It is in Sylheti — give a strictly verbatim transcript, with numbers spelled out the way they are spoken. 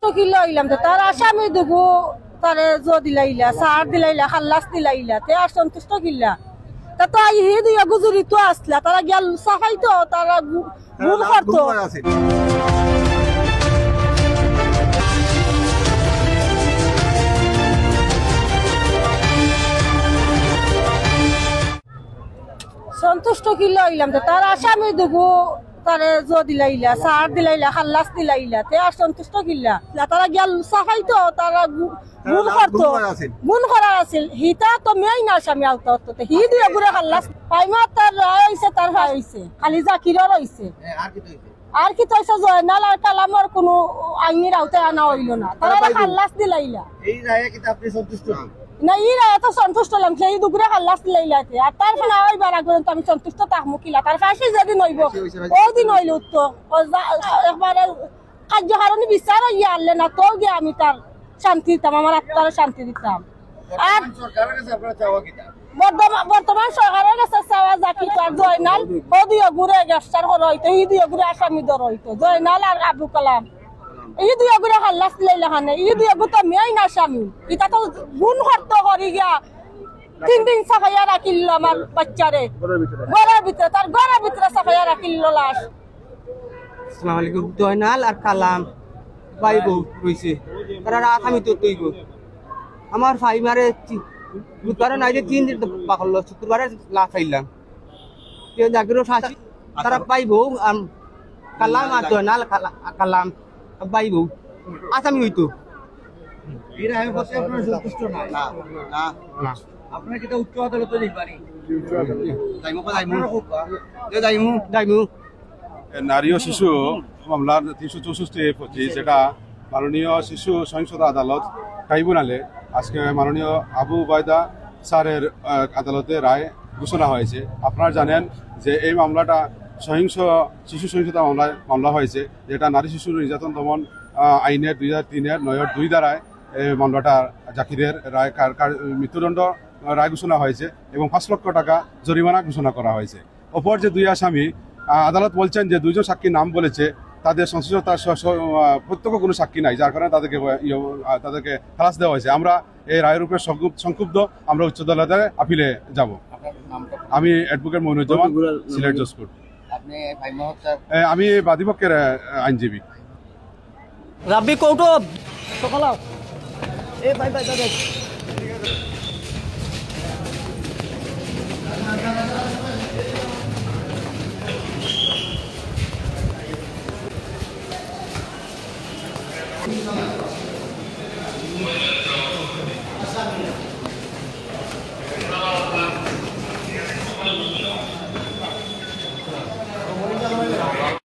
তো কিলা অইলাম তে, তার আসামি দুগু তারে জো দিলাইলা, সার দিলাইলা, খাল্লাস দিলাইলা, তে আর সন্তুষ্ট কিলা? তা তো আই হি দুইওগু জড়িত আছলা, তারা গিয়া সাফাইতো, তারা গু-, গুম করতো। সন্তুষ্ট কিলা অইলাম তে, তার আসামি দুগু তারে জো দিলাইলা, সার দিলাইলা, খাল্লাস দিলাইলা, তে আর সন্তুষ্ট কিলা? তারা গিয়া সাফাইতো, তারা গু-, গুম করতো। গুম করার আছিল। হিতা তো মেইন আসামি আওতা অতো। তে হি দুইওগুরে খাল্লাস। ফাইমা তার রায় অইছে, তার ফাই অইছে। খালি জাকিরর অইছে। আর কিতা অইছে? জয়নাল আর কালামর কুনু আইনির আওতায় আনা অইলো না। তারা খাল্লাস দিলাইলা। এই রায়ে কিতা আপনি সন্তুষ্ট না? না, ই রায়ে তো সন্তুষ্ট অইলাম, ই দুগুরে খাল্লাস দিলাইলা তে। আর তার ফাই অইবার আগ পর্যন্ত আমি সন্তুষ্ট থাকমু কিলা? তার ফাঁসি যেদিন অইবো, অউ দিন অইলে উত্তম। ও যা, একবারে কার্যকারণী বিচার অইয়া আরলে না, তো গিয়া আমি তার শান্তি দিতাম, আমার আত্মারে শান্তি দিতাম। আর বর্তমান সরকারের কাছে আপনার চাওয়া কিতা? বর্তমান, বর্তমান সরকারের কাছে চাওয়া জাকির আর জয়নাল, ও দুইওগুরে গ্রেফতার করা অইতো, ই দুইওগুরে আসামি ধরা অইতো, জয়নাল আর আবু কালাম। ই দুইওগুরে খাল্লাস দিলাইলা কেনে, ই দুইওগু তো মেইন আসামি। ইতা তো গুম করতো করি গিয়া তিন দিন সাফাইয়া রাখিল আমার বাচ্চারে। ঘরর ভিতরে। ঘরর ভিতরে, তার ঘরর ভিতরে সাফাইয়া রাখিল লাশ। আসসালামু আলাইকুম। জয়নাল আর কালাম ভাই বউ রইছে। তারা রাত আমি তো তৈব। আমার ফাইমারে তি-, বুধবারে নাইলে তিন দিন বাকরলো, শুক্রবারে লাশ পাইলাম। তে জাকিরর ফাঁসি, তারা ভাই বউ, আম, কালাম আর জয়নাল কালা-, কালাম, ভাই বউ। আসামি অইতো। এরা আমি বলতে আপনারা সন্তুষ্ট না? না, না। না। আপনারা কিতা উচ্চ আদালতে যাইবানি? যাইমু, যাইমু। আপনারা খুব, আহ, এ যাইমু। যাইমু। এ নারী ও শিশু মামলার তিনশো চৌষট্টি এ পঁচিশ, যেটা মাননীয় শিশু সহিংসতা আদালত ট্রাইব্যুনালে আজকে মাননীয় আবু উবায়দা স্যারের, আহ, আদালতে রায় ঘোষণা হয়েছে। আপনারা জানেন যে এই মামলাটা সহিংস, শিশু সহিংসতা মামলায় মামলা হয়েছে, যেটা নারী শিশু নির্যাতন দমন, আহ, আইনের দুই হাজার তিনের নয়র দুই ধারায় এই মামলাটা জাকিরের রায় কার-, কার-, মৃত্যুদণ্ড, আহ, রায় ঘোষণা হয়েছে এবং পাঁচ লক্ষ টাকা জরিমানা ঘোষণা করা হয়েছে। অপর যে দুই আসামি, আহ, আদালত বলছেন যে দুইজন সাক্ষীর নাম বলেছে, তাদের সংশ্লিষ্টতার স-, স-, আহ, প্রত্যক্ষ কোনো সাক্ষী নাই, যার কারণে তাদেরকে, আহ, ইয়ে, আহ, তাদেরকে খালাস দেওয়া হয়েছে। আমরা এই রায়ের উপরে সংক্ষুব-, সংক্ষুব্ধ, আমরা উচ্চ আদালতে আপিলে যাব। আপনার নামটা? আমি অ্যাডভোকেট মনিরুজ্জামান, কতগুলা সিলেট জজ কোর্ট। আপনি ফাইমা হত্যার এ, আমি বাদীপক্ষের, আহ, আইনজীবী। রাব্বি কৌটো। সকালাও। এ ভাই, ভাই, ভাই, ভাই।